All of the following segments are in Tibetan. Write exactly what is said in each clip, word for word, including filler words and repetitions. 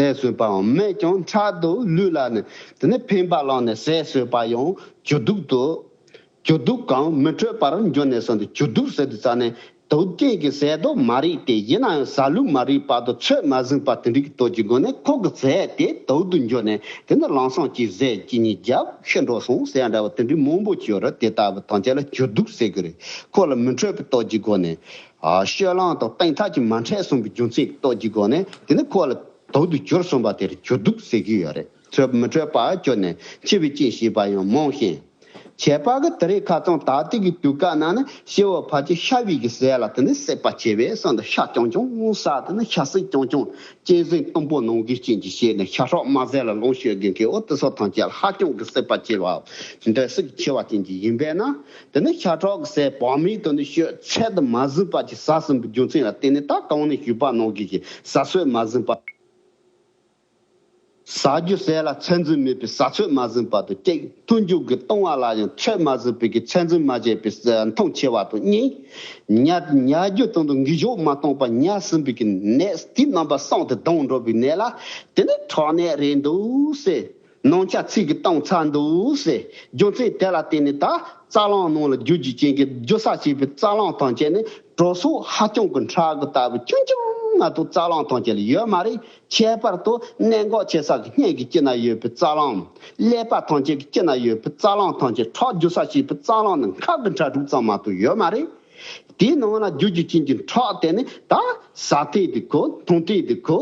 ཟས་ཟོས་པའང་མེད་ཀྱང་འཕྲལ་དུ་ལུས་ལ་ནི་དེ་ནི་ཕན་པ་བླངས་ནས་ཟས་ཟོས་པ་ཡང་ཇོ་དུག་ཏུ། ཇོ་དུག་གམ་མི་འཕྲོད་པར་འགྱུར་ནས་སོང་སྟེ་ཇོ་དུག་ཟེར་དུས་ཙ་ནས་དུག་ཅན་གྱི་ཟས་དུ་མ་རེད་དེ། ཡིན་ན་ཡང་ཟ་ལུགས་མ་རེད་པ་དང་ཚོད་མ་ཟིན་པ་དེ་འདྲ་གི་སྟོབས་ཀྱི་སྒོ་ནས་ཁོ་གི་ཟས་དེ་དུག་ཏུ་འགྱུར་ནས་དེ་ནི་ལམ་སང་གི་ཟས་གཅིག་གཉིས་བརྒྱབ་ཤི་འགྲོ་སོང་ཟེར་ཡ་འདྲ་བ་དེ་འདྲའི་མང་པོ་ཅིག་ཡོད་རེད། དེ་ལྟ་བུ་ཐམས་ཅད་ལ་ཇོ་དུག་ཟེར་གི་རེད། ཁོ་ལ་མི་འཕྲོད་པའི་སྟོབས་ཀྱི་སྒོ་ནས་ཨ་སྤྱོད་ལམ་དང་གཏིང་ཐག་གིས་མ་འཕྲད་སོང་བའི་རྒྱུ་མཚན་གྱི་སྟོབས་ཀྱི་སྒོ་ནས་དེ་ནི་ཁོ་ལ་དུག་ཏུ་གྱུར་སོང་བ་དེར་ཇོ་དུག་ཟེར་གྱི་ཡོད་རེད། ཚོད་མི་འཕྲོད་པར་གྱུར་ནས་འཆི་བའི་རྐྱེན་བྱེད་པ་ཡང་མང་ཞིང་། ཁྱད་པར་གྱི་དེ་རིང་ཁ་སང་ད་ལྟའི་གི་དུས་སྐབས་ནང་ནས་སྐྱེ་བོ་ཕལ་ཆེར་ཤ་བའི་གི་ཟས་ལ་དེ་ནི་སྲེད་པ་ཆེ་བས་བསམ་དུ་ཤ་རྐྱང་རྐྱང་ཟ། དེ་ནི་ཤ་སྲེད་རྐྱང་རྐྱང་གཅན་གཟན་གཏུམ་པོ་ནང་གི་རྐྱེན་གྱིས་བྱས་ནས་ཤ་ཁྲག་དམར་ཟས་ལ་ལོངས་སྤྱོད་མཁན་གྱི་འོ་དེ་ཚོ་ཐམས་ཅད་ལ་ཧ་ཅང་གི་སྲེད་པ་ཆེ་བ་འདོད་སེམས་ཆེ་བ་ཅན་གྱི་ཡིན་པས་ན། དེ་ནི་ཤ་ཁྲག་གི་ཟས་བག་མེད་དུ་ནི་སྤྱོད་ཚད་དུ་མ་ཟིན་པ་ཅིག་ཟ་ཟིན་པའི་རྒྱུ་མཚན་ལ་བརྟེན་ནས་ད་གོང་ནས་ཞུས་པ་ནང་བཞིན་གྱི་ཟ་ཚོད་མ་ཟིན་པ། ཟ་རྒྱུ་ཟས་ལ་ཚད་འཛིན་མེད་པའི་ཟ་ཚོད་མ་ཟིན་པ་དང་གཅིག་འཐུང་རྒྱུ་གི་བཏུང་བ་ལ་ཡང་ཚོད་མ་ཟིན་པའི་གི་ཚད་འཛིན་མ་བྱས་པའི་ཟ་འཐུང་ཆེ་བ་དང་གཉིས། ཉལ་ཉལ་རྒྱུ་དང་དུ་འགུལ་ཕྱོགས་མ་བཏང་པར་ཉལ་ཟིན་པའི་གི་ནད་དེ་རྣམ་པ་གསུམ་དུ་ལྡང་འགྲོ་བའི་ནད་ལ་དེ་ནི་ཁྲག་ནད་རེད་འདུག་ཟེར། ནང་ཆ་ཚིག་གི་བཏང་ཚར་འདུག་ཟེར། རྒྱུ་མཚན་དེ་ལ་བརྟེན་ནས་ད་རྩ་རླུང་ནང་ལ་རྒྱུ་རྒྱུ་ཅན་གྱི་རྒྱུ་ས་བྱེད་པའི་རྩ་རླུང་ཐམས་ཅད་ནི་གྲོགས་སོགས་ཧ་ཅང་གི་ཕྲ་གི་ལྟ་བུ་ཆུང་ཆུང་ང་ཐུག་རྩ་རླུང་ཐམས་ཅད་ལ་ཡོད་མ་རེད། ཁྱད་པར་དུ་གནད་འགག་ཆེ་ས་གི་སྙིང་གི་དཀྱིལ་ན་ཡོད་པའི་རྩ་རླུང་། ཀླད་པ་ཐམས་ཅད་ཀྱི་དཀྱིལ་ན་ཡོད་པའི་རྩ་རླུང་ཐམས་ཅད་ཁྲག་རྒྱུ་ས་བྱེད་པའི་རྩ་རླུང་ནི་ཁ་གི་ཕྲ་དྲུག་ཙམ་མ་གཏོགས་ཡོད་མ་རེད། དེའི་ནང་ལ་རྒྱུ་རྒྱུ་ཅན་གྱི་ཁྲག་དེ་ནི་ད་ཟ་ཐེངས་དེ་ཁོ་འཐུང་ཐེངས་དེ་ཁོ།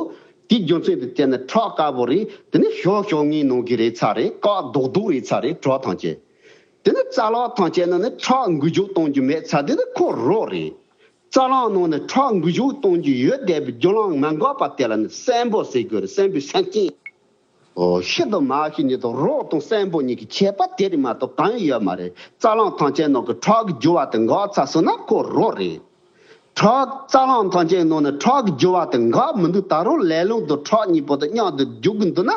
དེའི་རྒྱུ་མཚན་དེ་བལྟས་ན་ཁྲག་དཀར་པོ་རེད། དེ་ནི་ཞོ་ཞོ་ངའི་ནང་གི་རེད་ཚ་རེད། ཀག་རྡོག་རྡོག་རེད་ཚ་རེད། ཁྲག་ཐམས་ཅད། དེ་ནི་རྩ་རླུང་ཐམས་ཅད་ནང་ནས་ཁྲག་འགུལ་སྐྱོད་གཏོང་རྒྱུ་མེད་ཚ་དེ་ནི་ཁོ་རོ་རེད། རྩ་རླུང་ནང་ནས་ཁྲག་འགུལ་སྐྱོད་གཏོང་རྒྱུ་ཡོད་བསྡད་པའི་རྒྱུ་རླུང་མ་འགགས་པ་དེ་ལ་ནི་སྲན་པོ་ཟེར་དགོས་རེད། སྲན་པོའི་སེམས་ཅན། ཨོ། ཤི་དང་མ་ཤི་གཉིས་དང་རོ་དང་སྲན་པོ་གཉིས་ཀྱི་ཁྱད་པར་དེ་རིགས་མ་གཏོགས་གང་ཡང་ཡོད་མ་རེད། རྩ་རླུང་ཐམས་ཅད་ནང་གི་ཁྲག་གི་རྒྱུ་བ་དེ་འགག་ཚར་སོང་ན་ཁོ་རོ་རེད། ཁྲག་རྩ་རླུང་ཐམས་ཅད་ནང་ནས་ཁྲག་གི་རྒྱུ་བ་དེ་འགག་མི་འདུག་ད་རུང་ལས་རླུང་དང་ཁྲག་གཉིས་པོ་དེ་མཉམ་དུ་རྒྱུག་གི་འདུག་ན་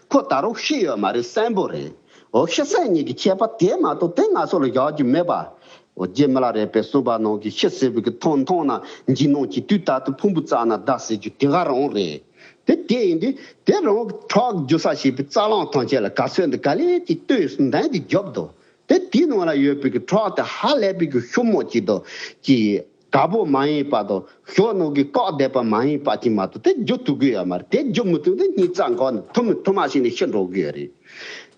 ཁོ་ད་རུང་ཤི་ཡོད་མ་རེད། སྲན་པོ་རེད། ཨོ། ཤི་སྲན་གཉིས་ཀྱི་ཁྱད་པར་དེ་མ་གཏོགས་དེ་ང་ཚོ་ལ་བཞག་རྒྱུ་མེད་པ། འོ། རྗེ་མི་ལ་རས་པས་གསུངས་པ་ནང་གི་ཤི་ཟེར་བའི་གི་ཐོང་ཐོང་ན་འཇིགས་སྣང་གི་དུས་ད་དུ་ཕུང་པོ་བཙའ་ན་བདག་ཟེར་རྒྱུ་དེ་ག་རང་རེད། དེ་དེ་ཡིན་དུས་དེ་རང་གི་ཁྲག་རྒྱུ་ས་བྱེད་པའི་རྩ་རླུང་ཐམས་ཅད་ལ་ག་ཚོད་འདི་ག་ལེ་གཅིག་ལྟོས་སུ་འདན་གྱི་རྒྱོབ་དོ། དེ་དེའི་ནང་ལ་ཡོད་པའི་གི་ཁྲག་དེ་ཧ་ལས་པའི་གི་ཤུགས་མོ་གཅིག་དང་གཅིག་དགའ་པོ་མ་ཡིན་པ་དང་ཞོ་ནང་གི་བཀག་བསྡད་པ་མ་ཡིན་པ་ཅིག་མ་གཏོགས་དེ་རྒྱུ་ཐུབ་གི་ཡོད་མ་རེད། དེ་རྒྱུ་མི་ཐུབ་ན་སྙིང་རྩ་འགག་ནས་ཐུར་མི་ཐུར་མ་ཞིག་ནས་ཤི་འགྲོ་གི་ཡོད་རེད།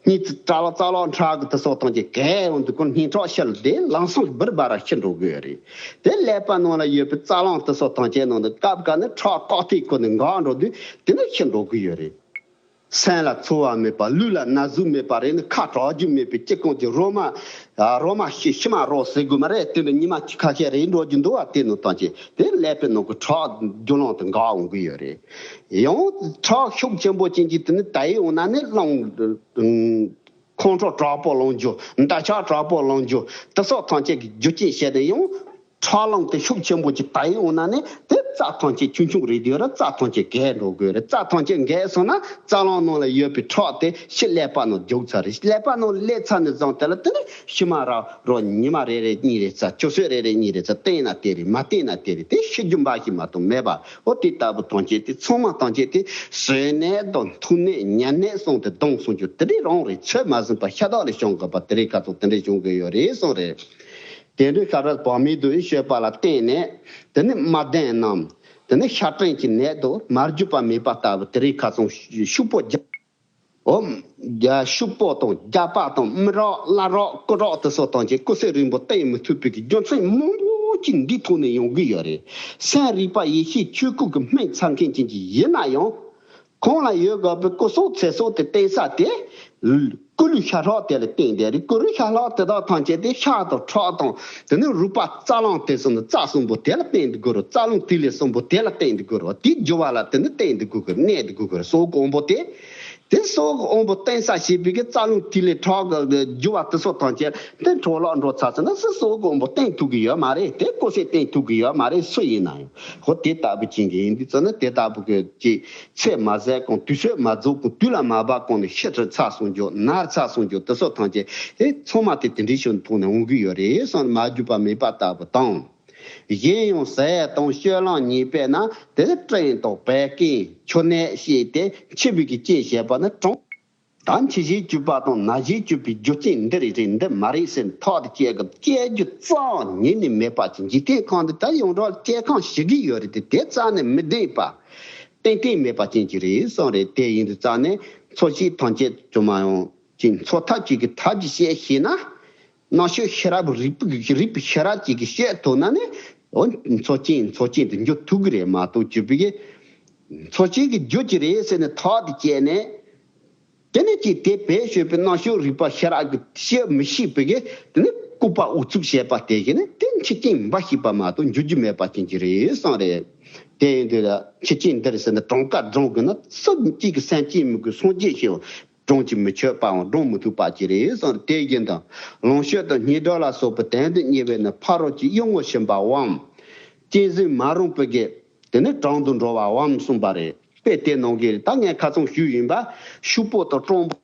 སྙིང་རྩ་རླུང་རྩ་རླུང་ཁྲག་གི་དེ་སོགས་ཐམས་ཅད་གས་འོང་དུས་ཁོ་སྙིང་ཁྲག་ཤི་ལ་དེ་ལམ་སང་འབུར་འབར་ར་ཤི་འགྲོ་གི་ཡོད་རེད། དེ་ཀླད་པ་ནང་ལ་ཡོད་པའི་རྩ་རླུང་དེ་སོགས་ཐམས་ཅད་ནང་དུ་སྐབས་འགའ་ནི་ཁྲག་བཀག་ཐེངས་ཁོ་ནི་འགག་འགྲོ་དུས་དེ་ནི་ཤི་འགྲོ་གི་ཡོད་རེད། སེམས་ལ་ཚོར་བ་མེད་པ། ལུས་ལ་ན་ཟུག་མེད་པ་རེད་ནི་ཁ་གྲག་རྒྱུ་མེད་པའི་སྤྱི་ཁོང་གི་རོ་མ། རོ་མ་ཤི་ཤི་མ་རོ་ཟེར་དགོས་མ་རེད། དེ་ནི་ཉི་མ་ཁ་ཤས་རེད་འགྲོ་རྒྱུ་འདུག་བ། དེ་ནི་ཐམས་ཅད་དེ་ཀླད་པའི་ནང་གི་ཁྲག་རྒྱུ་རླུང་དེ་འགག་འོང་གི་ཡོད་རེད། ཡང་ཁྲག་ཤུགས་ཆེན་པོ་ཅན་གྱི་དེ་ནི་ད་ཡིན་འོང་ན་ནི་རླུང་། ཁོང་ཁྲོ་དྲག་པོ་ལངས་རྒྱུ། འདར་ཆགས་དྲག་པོ་ལངས་རྒྱུ། དེ་སོགས་ཐམས་ཅད་ཀྱི་རྒྱུ་རྐྱེན་བྱས་ཏེ་ཡང་ཁྲག་རླུང་དེ་ཤུགས་ཆེན་པོ་ཅིག་ད་ཡིན་འོང་ན་ནི་དེ་རྩ་ཐམས་ཅད་ཆུང་ཆུང་རེད་དུས་ར་རྩ་ཐམས་ཅད་འགས་འགྲོ་དགོས་རེད། རྩ་ཐམས་ཅད་འགས་སོང་ན་རྩ་རླུང་ནང་ལ་ཡོད་པའི་ཁྲག་དེ་ཕྱི་ཀླད་པ་ནང་རྒྱུག་ཚར་རེད། ཀླད་པ་ནང་སླེབས་ཚར་ནས་བཟུང་དེ་ལ་དེ་ནི་ཕྱི་མ་ར་རོ་ཉི་མ་རེ་རེ་གཉིས་རེ་ཚ་ཆུ་ཚོད་རེ་རེ་གཉིས་རེ་ཚ་བསྟེན་ན་དེ་རེད། མ་བསྟེན་ན་དེ་རེད། དེ་ཤི་རྒྱུ་འབའ་ཞིག་མ་གཏོགས་མེད་པ། ཨོ། དེ་ལྟ་བུ་ཐམས་ཅད་དེ་ཚང་མ་ཐམས་ཅད་དེ་ཟོས་ནད་དང་འཐུང་ནད་ཉལ་ནད་སོང་སྟེ་ལྡང་སོང་རྒྱུ་དེ་འདྲའི་རང་རེད། ཚོད་མ་ཟིན་པ་ཤ་སྟག་ལས་བྱུང་དགོས་པ་དེ་རིགས་ཁ་ཚོ་དེ་འདྲའི་བྱུང་གི་ཡོད་རེད་གསུངས་རེད། དེ་འདྲའི་ཁ་ར་བག་མེད་དུ་ཨི་ཤོད་པ་ལ་བརྟེན་ནས་དེ་ནི་དམར་ལྡན་རྣམས་དེ་ནི་ཤ་སྐྲན་གྱི་ནད་དུ་མར་གྱུར་པ་མེད་པ་ལྟ་བུ་དེ་རིགས་ཁ་ཚོ་ཤུགས་པོ་རྒྱག་འོ། རྒྱ་ཤུག་པོ་དང་རྒྱ་པགས་དང་མི་རག་བླ་རག་སྐུ་རག་དེ་ཚོ་ཐམས་ཅད་སྐུ་ཚེ་རིང་པོ་བརྟན་མི་ཐུབ་པའི་གི་རྒྱུ་མཚན་མང་པོ་ཅིག་འདིའི་ཐོག་ནས་ཡོང་གི་ཡོད་རེད། སེམས་རིག་པ་ཡེ་ཤེས་ཆོས་སྐུ་གི་སྨན་ཚ་མཁན་ཅན་ཅིག་ཡིན་ན་ཡང་། ཁོང་ལ་ཡོད་དགོས་པའི་སྐུ་གསུང་ཚེ་སྲོག་དེ་བརྟེན་ས་དེ། སྐུ་ལུས་ཤ་ཁྲག་དེ་ལ་བརྟེན་བསྡད་རེད། སྐུ་རུས་ཤ་ཁྲག་དེ་དག་ཐམས་ཅད་དེ་ཤ་དང་ཁྲག་དང་དེ་ནས་རུས་པ་རྩ་རླུང་དེ་ཚོ་ནི་རྩ་གསུམ་པོ་དེ་ལ་བརྟེན་དུ་དགོས་རེད། རྩ་རླུང་ཐིག་ལེ་གསུམ་པོ་དེ་ལ་བརྟེན་དུ་དགོས་རེད། དེའི་རྒྱུ་བ་ལ་དེ་ནི་བརྟེན་དུ་དགོས་གི་གནས་དུ་དགོས་གི་རེད། སྲོག་གི་དབང་པོ་དེ། དེ་སྲོག་གི་དབང་པོ་བརྟེན་ས་ཞེས་པའི་གི་རྩ་རླུང་ཐིག་ལེ་ཁྲག་གི་རྒྱུ་བ་དེ་ཚོ་ཐམས་ཅད་དེ་འཕྲོ་བརླག་འགྲོ་ཚར་ཚར་ན་སྲོག་གི་དབང་པོ་བརྟེན་ཐུབ་གི་ཡོད་མ་རེད། དེ་སྐུ་ཚེ་བརྟན་ཐུབ་གི་ཡོད་མ་རེད། སུ་ཡིན་ན་ཡང་། ཧོ། དེ་ལྟ་བུ་ཅན་གྱི་ཡིན་དུས་ཙམ་ན་དེ་ལྟ་བུ་གི་ཅིག་ཚེ་མ་ཟད་གོང་དུས་ཚོད་མ་རྫོགས་གོང་དུས་ལ་མ་བབ་གོང་ནས་ཤི་ཚར་སོང་རྒྱུ་ན་ཚར་སོང་རྒྱུ་དེ་ཚོ་ཐམས་ཅད་དེ་ཚང་མ་དེ་དེ་འདྲའི་ཕྱོགས་ཐོག་ནས་འོང་གི་ཡོད་རེད་བསམ་ནས་མར་གྱུར་པ་མེད་པ་ལྟ་བུ་དང་། གཞན་ཡང་ཟས་དང་སྤྱོད་ལམ་ཉེས་པས་ན་དེ་ནི་སྤྲིན་དང་བད་ཀན་ཆུ་ནད་བྱས་ཏེ་འཆི་བའི་གི་རྐྱེན་བྱེད་པ་ནི་གྲང་། ད་འཆི་བྱེད་གཅོད་པ་དང་ན་བྱེད་གཅོད་པའི་རྒྱུ་རྐྱེན་འདི་རེད་རེད་འདི་མ་རེད་ཟེར་ནས་ཐག་དེ་བཅད་གི་བཅད་རྒྱུ་རྩ་ཉིད་ནས་མེད་པ་ཅིག་འཇིག་རྟེན་ཁམས་འདི་ད་ཡོངས་གྲགས་བཅད་ཁང་ཞིག་གི་ཡོད་རེད་དེ་དེ་རྩ་ནས་མི་བདེན་པ། ཏན་ཏན་མེད་པ་ཅན་གྱི་རེད་གསུངས་རེད། དེ་ཡིན་དུས་རྩ་ནས་འཚོ་བྱེད་ཐམས་ཅད་དུ་མ་ཡོང་ཅིང་འཚོ་ཐབས་ཅིག་གི་ཐབས་ཀྱི་བཤད་ཤེས་ན། རྣམ་དཔྱོད་ཤེས་རབ་རིག་པའི་རིག་པའི་ཤེས་རབ་ཅིག་གི་བཤད་ཐུབ་ན་ནི། འོ་འཚོ་ཅན་འཚོ་ཅན་དུ་འགྱུར་ཐུབ་ཀྱི་རེད་མ་གཏོགས་གྱུར་པའི་གི། འཚོ་བྱེད་ཀྱི་རྒྱུ་ཅི་རེད་ཟེར་ནས་ཐག་དེ་བཅད་ནས། དེ་ནས་ཅིག་དེ་བེད་སྤྱོད་པའི་རྣམ་དཔྱོད་རིག་པ་ཤེས་རབ་ཀྱི་བཤད་མི་ཤེས་པའི་གི་དེ་ནི་ལྐུགས་པ་ཨུ་ཚུགས་བྱས་པ་དེ་གི་ནི་དེ་འཆི་རྐྱེན་འབའ་ཞིག་པ་མ་གཏོགས་འགྱུར་རྒྱུ་མེད་པ་ཅན་གྱི་རེད་གསུངས་རེད། དེ་ཡིན་དུས་ལ་འཆི་རྐྱེན་འདིར་ཟེར་ནས་གྲངས་ཀ་སྒྲུང་གི་ན་སུ་གཅིག་གི་སེམས་ཅན་མི་དགོས་སངས་རྒྱས་ཞེས་སྒྲུང་གཅིག་མི་ཆོད་པའང་སྒྲུང་མི་ཐུབ་པ་ཅིག་རེད་གསུངས་རེད། དེ་བཞིན་དུ་ལོངས་སྤྱོད་དང་སྙིགས་འགྲོ་ལ་སོགས་པའི་དོན་དུ་གཉེར་བས་ན་ཕ་རོལ་གྱི་གཡུལ་ངོར་ཕྱིན་པའམ། གཅན་གཟན་མ་རུངས་པའི་གི་དེ་ནི་དྲང་དུ་འགྲོ་བའམ་གསུངས་པ་རེད། དཔེ་དེ་ནང་གི་ད་ངས་ཁ་ཚོན་ཞུས་ཡིན་པ། ཕྱུག་པོ་དང་སྤྲང་པོ།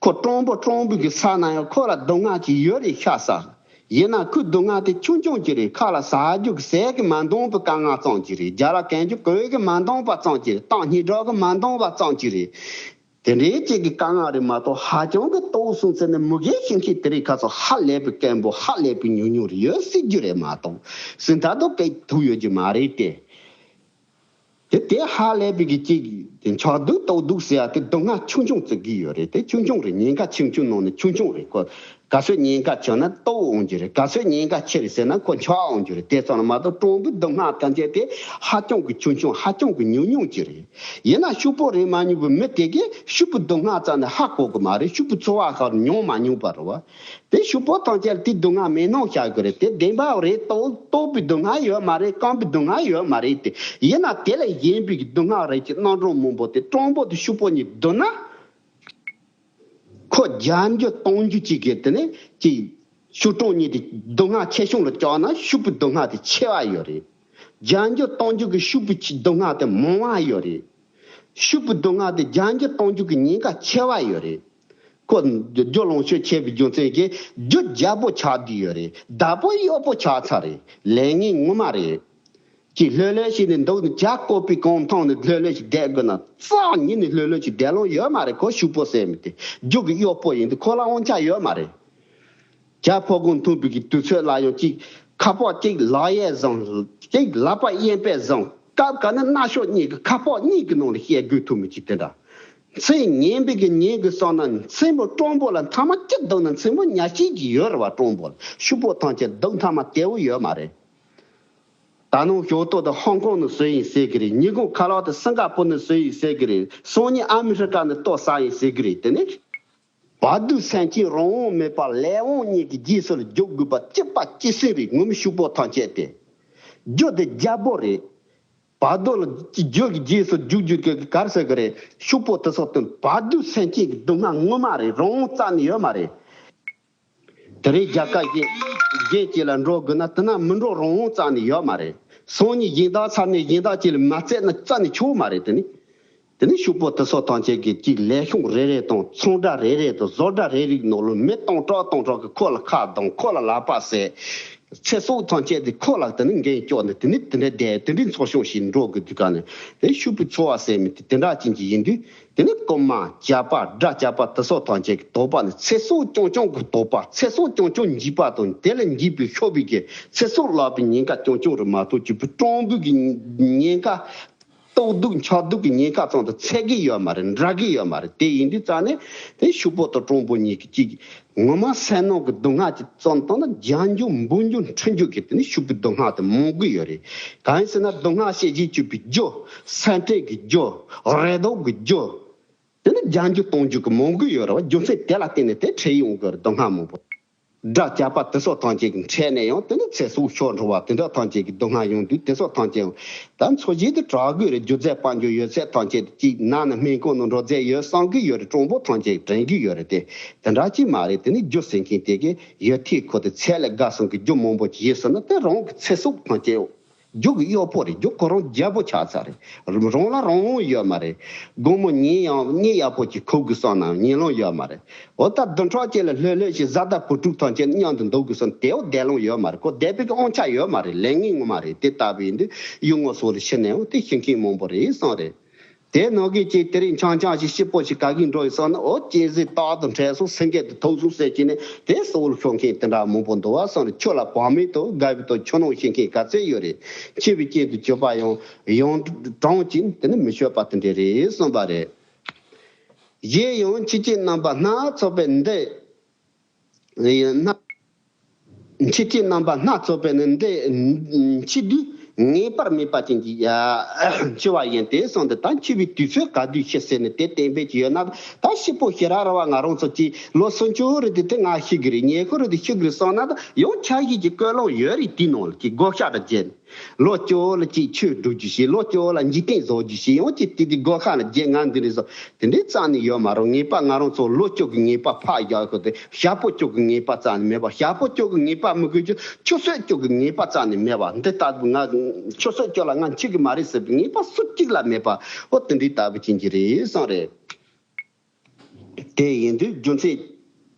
ཁོ་སྤྲང་པོ་སྤྲང་པོ་གི་ས་ན་ཡང་ཁོ་ལ་སྡུག་བསྔལ་ཅིག་ཡོད་རེད་ཤག་ས། ཡིན་ན་ཁོའི་སྡུག་བསྔལ་དེ་ཆུང་ཆུང་ཅིག་རེད། ཁ་ལ་ཟ་རྒྱུ་གི་ཟས་ཀྱི་མ་འདང་པའི་དཀའ་ངལ་ཙམ་ཅིག་རེད། རྒྱ་ལ་གན་རྒྱུ་གོས་ཀྱི་མ་འདང་པ་ཙམ་ཅིག་རེད། གཏམ་སྙན་གྲགས་ཀྱི་མ་འདང་བ་ཙམ་ཅིག་རེད། དེ་འདྲའི་ཅིག་གི་དཀའ་ངལ་རེད་མ་གཏོགས་ཧ་ཅང་གི་ལྟོགས་སོང་ཟེར་ནས་མུ་གེ་ཤིང་ཤིང་དེ་རིང་ཁ་སང་ཧ་ལས་པའི་སྐད་འབོད་ཧ་ལས་པའི་ཉུང་ཉུང་རེད་ཡོད་སྲིད་རྒྱུ་རེད་མ་གཏོགས་སྲིད་མཐའ་དུ་སྐད་ཐུག་ཡོད་རྒྱུ་མ་རེད་དེ། དེ་དེ་ཧ་ལས་པའི་གི་ཅིག་དེ་ཆགས་སྡུག་ལྟོགས་སྡུག་ཟེར་ཡ་དེ་སྡུག་བསྔལ་ཆུང་ཆུང་བརྩི་གི་ཡོད་རེད། དེ་ཆུང་ཆུང་རེད། ཉེན་ཁ་ཆུང་ཆུང་ནང་ནས་ཆུང་ཆུང་རེད། ཁོ་ག་ཚོད་ཉེན་ཁ་ཆེ་ན་ལྟོགས་འོང་རྒྱུ་རེད། ག་ཚོད་ཉེན་ཁ་ཆེ་རེད་ཟེར་ན་ཁོ་འཆག་འོང་རྒྱུ་རེད། དེ་ཙམ་ལ་མ་གཏོགས་སྤྲང་པོའི་སྡུག་བསྔལ་ཐམས་ཅད་དེ་ཧ་ཅང་གི་ཆུང་ཆུང་ཧ་ཅང་གི་ཉུང་ཉུང་ཅིག་རེད། ཡིན་ན་ཕྱུག་པོ་རེད་མ་མྱོང་བའི་མི་དེ་གིས་ཕྱུག་པོའི་སྡུག་བསྔལ་རྩ་ནས་ཧ་གོ་གི་མ་རེད། ཕྱུག་པོའི་འཚོ་བ་ཁག་མྱོང་མ་མྱོང་པ་རེད་བ། དེ་ཕྱུག་པོ་ཐམས་ཅད་ལ་དེའི་སྡུག་བསྔལ་མེད་སྣང་བྱ་དགོས་རེད། དེ་བདེན་པ་རེད། ལྟོགས་ལྟོགས་པའི་སྡུག་བསྔལ་ཡོད་མ་རེད། སྐམ་པའི་སྡུག་བསྔལ་ཡོད་མ་རེད་དེ། ཡིན་ན་དེ་ལས་གཞན་པའི་སྡུག་བསྔལ་རེད་ཀྱི་རྣམ་གྲངས་མང་པོ་དེ་སྤྲང་པོ་དེ་ཕྱུག་པོ་གཉིས་བསྡུར་ན། ཁོ་བརྒྱ་འགྱུར་སྟོང་འགྱུར་གཅིག་གི་དེ་ནས་ཅིག་ཕྱུག་སྤྲང་གཉིས་དེ་སྡུག་བསྔལ་ཆེ་ཆུང་ལ་བཅག་ན་ཕྱུག་པོའི་སྡུག་བསྔལ་དེ་ཆེ་བ་ཡོད་རེད། བརྒྱ་འགྱུར་སྟོང་འགྱུར་གྱི་ཕྱུག་པོའི་སྡུག་བསྔལ་དེ་མང་བ་ཡོད་རེད། ཕྱུག་པོའི་སྡུག་བསྔལ་དེ་བརྒྱ་འགྱུར་སྟོང་འགྱུར་གྱི་ཉེན་ཁ་ཆེ་བ་ཡོད་རེད། ཁོ་རྒྱུ་ལོངས་སྤྱོད་ཆེ་བའི་རྒྱུ་མཚན་གྱིས་རྒྱུ་རྒྱལ་པོ་ཆགས་བསྡད་ཡོད་རེད། བདག་པོ་གཡོག་པོ་ཆགས་ཚར་རེད། ལས་ངན་ངོ་མ་རེད། ཅིག་ལྷོད་ལྷོད་ཞིག་ནས་འདུག་ནས་ཇ་བསྐོལ་པའི་གོང་ཐང་ནས་ལྷོད་ལྷོད་ཞིག་བསྡད་དགོས་ན་རྩ་ཉིད་ནས་ལྷོད་ལྷོད་ཞིག་བསྡད་ལོང་ཡོད་མ་རེད། ཁོ་ཕྱུག་པོ་ཟེར་མི་དེ་རྒྱུ་གི་གཡོག་པོ་ཡིན་དུས་ཁོ་ལ་དབང་ཆ་ཡོད་མ་རེད། ཇ་ཕོ་གོང་འཐུང་བའི་གི་དུས་ཚོད་ལ་ཡང་ཅིག་ཁ་ཕོག་ཅིག་ལག་གཡས་བཟང་ཅིག་ལག་པ་གཡས་པས་བཟང་སྐབས་ག་ནས་སྣ་ཤོག་གཉིས་ཀྱི་ཁ་ཕོག་གཉིས་ཀྱི་ནང་ལ་བཤད་དགོས་ཐུབ་མི་ཅིག་དེ་འདྲ། མཚན་ངན་པའི་གི་ཉེས་ཀྱི་སོང་ན་མཚན་མོ་སྤྲང་པོ་ལ་མཐའ་མ་ཅི་སྡུག་ན་མཚན་མོ་ཉག་གཅིག་ཅིག་ཡོད་རེད་བ། སྤྲང་པོ་ལ་ཕྱུག་པོ་ཐམས་ཅད་སྡུག་མཐའ་མ་དལ་བོ་ཡོད་མ་རེད། ད་ནང་ཞོགས་ཏོག་དེ་ཧོང་ཀོང་ནས་བཟོས་ཡིན་ཟེར་གི་རེད། ཉིན་གུང་ཁ་ལག་དེ་སིང་ག་པུར་ནས་བཟོས་ཡིན་ཟེར་གི་རེད། སང་ཉིན་ཨ་མི་རི་ཀ་ནས་གཏོར་ཟ་ཡིན་ཟེར་གི་རེད། དེ་ནི་བར་དོའི་སེམས་ཅན་རང་དབང་མེད་པར་ལས་དབང་གཉིས་ཀྱི་རྗེས་སུ་འཇུག་དགོས་པ་གཅིག་པ་གཅིག་སེམས་རེད། ངོ་མ་ཕྱུག་པོ་ཐམས་ཅད་དེ། རྒྱུ་དེ་རྒྱལ་པོ་རེད། བར་དོ་ལ་རྒྱུ་གི་རྗེས་སུ་འཇུག་རྒྱུ་གི་གར་ཟེར་གི་རེད། ཕྱུག་པོ་དེ་ཚོ་དེ་བར་དོའི་སེམས་ཅན་གྱི་སྡུག་བསྔལ་ངོ་མ་རེད། རང་དབང་རྩ་ནས་ཡོད་མ་རེད། དེ་རིང་རྒྱལ་ཁབ་གཞན་གཞན་གཅིག་ལ་འགྲོ་དགོས་ན་དེ་ན་མི་འགྲོ། རང་དབང་རྩ་ནས་ཡོད་མ་རེད། སང་ཉིན་གཞན་དག་ཚར་ནས་གཞན་དག་གཅིག་ལ་མ་རྩེས་ན་རྩ་ནས་ཆོག་མ་རེད། དེ་ནི་དེ་ནི་ཕྱུག་པོ་དེ་ཚོ་ཐམས་ཅད་ཀྱིས་གཅིག་ལས་ཤོག་རེ་རེ་དང་ཚོང་སྒྲ་རེ་རེ་དང་བཟོ་གྲྭ་རེ་རེའི་ནང་ལ་མི་སྟོང་ཕྲག་སྟོང་ཕྲག་གིས་ཁོ་ལ་ཁ་གདངས། ཁོ་ལ་ལག་པ་བཟེད། ཚེ་སྲོག་ཐམས་ཅད་དེ་ཁོ་ལ་དེ་ནི་འགན་བཅོལ་ནས་དེ་ནི་དེ་འདྲ་བསྡད། དེ་འདྲའི་འཚོ་སྐྱོང་ཞིག་འགྲོ་དགོས་དུས་ག་ནས་དེ་ཕྱུག་པོའི་འཚོ་བ་ཟེར་མི་དེ་དེ་འདྲ་ཅན་གྱི་ཡིན་དུས། དེ་ནི་རྐུན་མ་ཇག་པ་དགྲ་ཇག་པ་དེ་ཚོ་ཐམས་ཅད་ཀྱི་དོགས་པ་ནི་ཚེ་སྲོག་རྐྱང་རྐྱང་གི་དོགས་པ། ཚེ་སྲོག་རྐྱང་རྐྱང་འཇིག་པ་དང་དེ་ལས་འཇིག་པའི་ཤོར་བའི་གི་ཚེ་སྲོག་བརླག་པའི་ཉེན་ཁ་རྐྱང་རྐྱང་རེད་མ་གཏོགས་གཅིག་པུ་སྤྲང་པོའི་གི་ཉེན་ཁ། ལྟོགས་སྡུག་འཆག་སྡུག་གི་ཉེན་ཁ་ཙམ་དང་འཚེ་གི་ཡོད་མ་རེད། འདྲ་གི་ཡོད་མ་རེད། དེ་ཡིན་དུས་རྩ་ནས་དེ་ཕྱུག་པོ་དང་སྤྲང་པོ་གཉིས་ཀྱི་གཅིག་ངོ་མ་སེམས་ནང་གི་སྡུག་བསྔལ་གྱི་ཙམ་བཏང་ན་བརྒྱ་འགྱུར་འབུམ་འགྱུར་ཁྲི་འགྱུར་གྱི་དེ་ནི་ཕྱུག་པོའི་སྡུག་བསྔལ་དེ་མང་གི་ཡོད་རེད། གང་ཡིན་ཟེར་ན་སྡུག་བསྔལ་ཞེས་བྱའི་སྤྱོད་པའི་རྒྱུ། སེམས་ཁྲལ་གྱི་རྒྱུ། རེ་དོགས་ཀྱི་རྒྱུ། དེ་ནི་བརྒྱ་འགྱུར་སྟོང་འགྱུར་གྱི་མང་གི་ཡོད་རེད་བ། རྒྱུ་མཚན་དེ་ལ་བརྟེན་ནས་དེ་འཕྲད་ཡོང་གི་རེད། སྡུག་བསྔལ་མང་པོ། དགྲ་ཇག་པ་དེ་ཚོ་ཐམས་ཅད་ཀྱི་འཕྲད་ནས་ཡང་དེ་ནི་ཚེ་སྲོག་ཤོར་འགྲོ་བ་དེ་འདྲ་ཐམས་ཅད་ཀྱི་སྡུག་བསྔལ་ཡོང་དུས་དེ་ཚོ་ཐམས་ཅད་ད་འཚོ་བྱེད་དུ་གྲགས་དགོས་རེད། རྒྱུ་རྫས་དཔལ་འབྱོར་ཡོད་ཚད་ཐམས་ཅད་ཀྱིས་ནང་ན་སྨན་ཁང་ནང་འགྲོ་རྫས་ཡོད་བསམ་གི་ཡོད་རེད། སྤྲང་པོ་ཐམས་ཅད་དྲན་གི་ཡོད་རེད། དེ་དེ་འདྲ་ཅིག་མ་རེད། དེ་ནི་རྒྱུ་ཟེར་མཁན་དེ་གི་ཡོད་ཐེ་ཁོ་དེ་ཚད་ལས་བརྒལ་སོང་གི་རྒྱུ་མང་པོ་ཅིག་ཡོད་ཟེར་ན་དེ་རང་གི་ཚེ་སྲོག་ཐམས་ཅད། རྒྱུ་གི་གཡོག་པོ་རེད། རྒྱུ་ཁོ་རང་རྒྱལ་པོ་ཆགས་ཚར་རེད། རང་ལ་རང་དབང་ཡོད་མ་རེད། དགོང་མོ་ཉལ་ཡང་གཉིད་ཡག་པོ་ཅིག་ཁུག་གི་སོང་ན་ཉལ་ལོང་ཡོད་མ་རེད། འོ་ད་བདུན་ཕྲག་གཅིག་ལ་ལྷོད་ལྷོད་ཞིག་བཟའ་ཟླ་བུ་ཕྲུག་ཐམས་ཅད་མཉམ་དུ་འདུག་གི་སོང་། དེའོ་བསྡད་ལོང་ཡོད་མ་རེད། ཁོ་བསྡད་པའི་གི་དབང་ཆ་ཡོད་མ་རེད། ལས་ངན་ངོ་མ་རེད། དེ་ལྟ་བུ་ཡིན་དུས་གཡུལ་ངོ་སོགས་ལ་ཤི་ནས་འོ་དེ་ཤི་མཁན་མང་པོ་རེད་གསུངས་རེད། དེ་ནང་གི་ཅིག་དེ་རིང་ཆང་ཆང་ཞིག་སྐྱིད་པོ་ཞིག་ག་གིན་འགྲོ་ཡི་སོང་ན། འོ་སྐྱེས་ཟིག་རྟག་ཏུ་འཕྲད་སོང་། སེང་གེ་དེ་ཐུག་སོང་ཟེར་གྱིན་ནས་དེ་སོགས་ལ་ཤོར་མཁན་དེ་འདྲ་མང་པོ་འདུག་བ་སོང་རེད། ཁྱོད་ལ་བག་མེད་དུ་དགའ་བའི་དུ་ཆུ་ནང་ཤི་མཁན་ག་ཚད་ཡོད་རེད། འཆི་བའི་རྐྱེན་དུ་གྱུར་པ་ཡང་ཡང་གྲོང་ཅིག་དེ་ནི་མི་ཤོད་པ་དེ་འདྲ་རེད་གསུངས་པ་རེད། གཞན་ཡང་ཁྱེད་ཀྱི་རྣམ་པ་སྣ་ཚོགས་པའི་འདི། ཡིན་ན། འཆི་ཁའི་རྣམ་པ་སྣ་ཚོགས་པས་ནི་འདི་འཆི་དུས་ངེས་པར་མེད་པ་ཅན་གྱི་ཡ་འཆི་བ་ཡིན་ཏེ་གསུངས་ཏེ། ད་འཆི་བའི་དུས་ཚོད་ག་དུས་ཤི་ཟེར་ནས་དེ་གཏན་འབེབས་ཀྱི་ཡོད་ན། ད་ཤི་བོ་ཤི་ར་ར་བ་ང་རང་ཚོ་གྱི་ལོ་སུམ་ཅུ་རེ་དེ་དེ་ང་ཤི་གི་རེད། ཉེ་ཤོ་རེ་དེ་ཤི་གི་རེད་གསུངས་ན། ད་ཡང་ཆ་ཤས་ཀྱི་ཀོ་ལོང་ཡོད་རེད། དེའི་ནང་ལ་གི་བགོ་བཤའ་རེ་བྱས་ནས། ལོ་བཅུ་ལ་གཅིག་ཆོས་སྒྲུབ་རྒྱུ་ཞིག་ལོ་བཅུ་ལ་འཇིག་རྟེན་བཟོ་རྒྱུ་ཞིག་ཡང་གཅིག་དེ་དེ་སྒོ་ཁ་ལ་རྒྱལ་ང་འདི་རེད་བཟོ། དེ་འདྲའི་རྩ་ནས་ཡོད་མ་རུང་། ངེས་པ་ང་རང་ཚོ་ལོ་བཅུ་གི་ངེས་པ་ཕར་བཞག་དགོས་ཏེ། ཞག་པོ་བཅུ་གི་ངེས་པ་རྩ་ནས་མེད་པ། ཞག་པོ་བཅུ་གི་ངེས་པ་མི་དགོས་རྒྱུ་ཆུ་ཚོད་བཅུ་གི་ངེས་པ་རྩ་ནས་མེད་པ། འདི་ལྟ་བུ་ང་ཆུ་ཚོད་བཅུ་ལ་ང་འཆི་གི་མ་རེད་ཟེར་བའི་ངེས་པ་སུ་གཅིག་ལ་མེད་པ། ཨོ་དེ་འདྲའི་ལྟ་བུ་ཅན་གྱི་རེད་གསུངས་རེད། དེ་ཡིན་དུས་རྒྱུ་མཚན་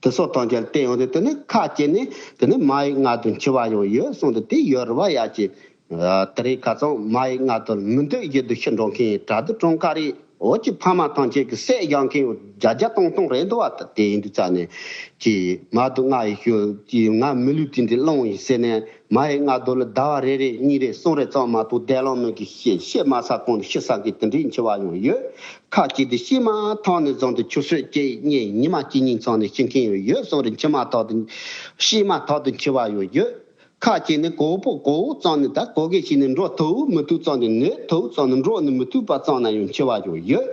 དེ་སོགས་དང་བཅས་བལྟས་ཡོང་དུས། དེ་ནི་ཁ་ཅིག་ནི་དེ་ནི་མ་ཡི་མངལ་དུ་འཆི་བ་ཡང་ཡོད་གསུངས་ཏེ། དེ་ཡོད་རེད་བ། ཡ་ཅིག་དེ་རིང་ཁ་སང་མ་ཡི་མངལ་དུ་མི་འདོད་བཞིན་དུ་ཤི་འགྲོ་མཁན་གྲྭ་བདུད་གྲངས་ཀ་རེད། འོ་ཅི་ཕ་མ་ཐམས་ཅད་ཀྱི་སྲས་བཞག་མཁན་བརྒྱ་བརྒྱ་སྟོང་སྟོང་རེད་འདུག་བ། དེ་ཡིན་དུས་རྩ་ནས་ཅི་མ་དུ་ང་ཡི་ཤོད་ཅི་ང་མི་ལུས་དེ་འདི་སློང་ཡིན་ཟེར་ནས། མ་ཡི་མངལ་དུ་ལ་ཟླ་བ་རེ་རེ་གཉིས་རེ་གསུམ་རེ་ཙམ་མ་གཏོགས་བསྡད་ལོང་མེད་ཀྱི་ཤི་ཤི་མ་ཚར་གོང་དུ་ཤི་ཚར་མཁན་དེ་འདྲའི་འཆི་བ་ཡང་ཡོད། ཁ་ཅིག་དེ་ཤི་མ་ཐག་ནས་བཟུང་སྟེ་ཆུ་ཚོད་གཅིག་གཉིས་ཉི་མ་གཅིག་གཉིས་ཙམ་ནས་ཤི་མཁན་ཡང་ཡོད་གསུངས་རེད། འཆི་མ་ཐག་ཏུ་ཤི་མ་ཐག་ཏུ་འཆི་བ་ཡང་ཡོད། ཁ་ཅིག་ནི་གོག་པོ་གོག་ཙམ་ནས་ད་གོ་གེ་ཞིག་ནས་འགྲོ་ཐུབ་མི་ཐུབ་ཙམ་ནས་ནུས་ཐུབ་ཙམ་ནས་འགྲོ་ནི་མི་ཐུབ་པ་ཙམ་ན་ཡང་འཆི་བ་ཡང་ཡོད།